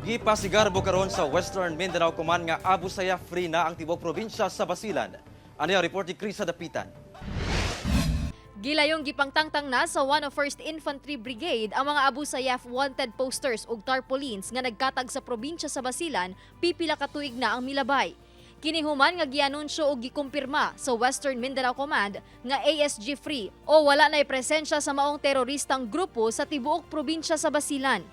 Gipasigarbo karon sa Western Mindanao Command nga Abu Sayyaf free na ang tibuok probinsya sa Basilan. Ano ang report ni Krisa Dapitan? Gilayong gipangtangtang na sa 101st Infantry Brigade ang mga Abu Sayyaf wanted posters ug tarpaulins nga nagkatag sa probinsya sa Basilan pipila ka tuig na ang milabay. Kini human nga gianunsyo og gikumpirma sa Western Mindanao Command nga ASG free o wala na'y presensya sa maong teroristang grupo sa tibuok probinsya sa Basilan.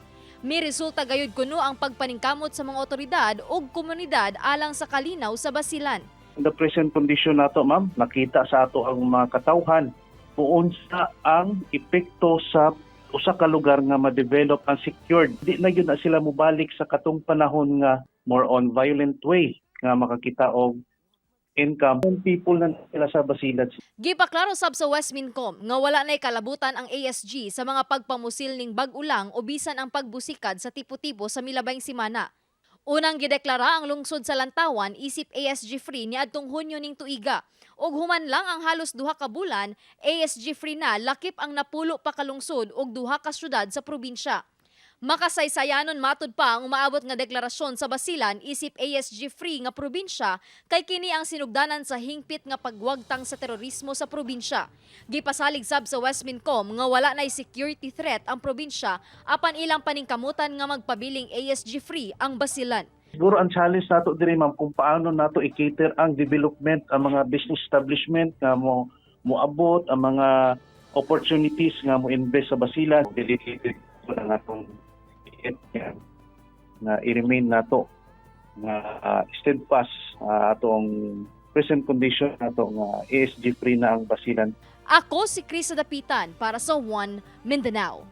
Miresulta gayud kuno ang pagpaningkamot sa mga otoridad ug komunidad alang sa kalinaw sa Basilan. In the present condition nato, ma'am, nakita sa ato ang mga katawhan kung unsa ang epekto sa usa ka lugar nga ma-develop ang secured. Di na gyud na sila mobalik sa katong panahon nga more on violent way nga makakita og income. Yung people na sila sa Basilan. Gipaklaro sab sa Westmincom nga wala na'y kalabutan ang ASG sa mga pagpamusil ning bag-ulang o bisan ang pagbusikad sa tipo-tipo sa milabayng simana. Unang gideklara ang lungsod sa Lantawan isip ASG free niadtong Hunyo ning tuiga. Ug human lang ang halos 2 ka bulan, ASG free na lakip ang napulo pa ka lungsod ug duha ka syudad sa probinsya. Makasaysayanon matud pa ang umaabot nga deklarasyon sa Basilan isip ASG free nga probinsya kay kini ang sinugdanan sa hingpit nga pagwagtang sa terorismo sa probinsya. Gipasalig sab sa Westmincom nga wala na'y security threat ang probinsya apan ilang paningkamutan nga magpabiling ASG free ang Basilan. Siguro ang challenge nato diri, ma'am, kung paano nato i-cater ang development, ang mga business establishment nga mo moabot ang mga opportunities nga mo invest sa Basilan. Dedicated na atong nga i-remain nato nga steadfast atong present condition nato nga ASG free na ang Basilan. Ako si Krisa Dapitan para sa One Mindanao.